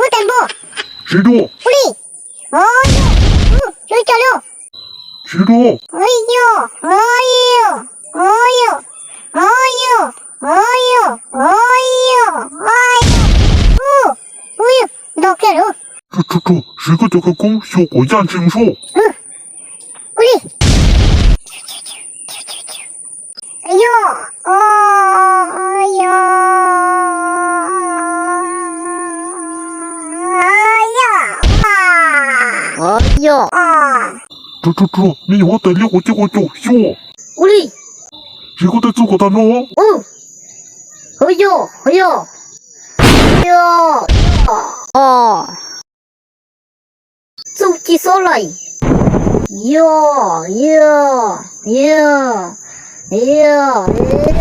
huab tais npog. Siv dua. Ua li. Ua li. Ua li. Siv dua. Ua li. Ua li. Ua li. Ua li. Ua li. Ua li. Ua li. Ntog kiag lawm. Siv koj cov khawv koob xyuas kom yaj ntshis mus soj. Ua li. Yog, o, yog, yog, o, yog. Tsuag tsuag tsuag, me nyuam huab tais liab quav ciab quav caum xyuas. Ua li. Siv koj tej txuj kom tag no. Hu, hu yog, hu yog, yog, o. Txuj ci xob laim. Yog, yog, yog, yog.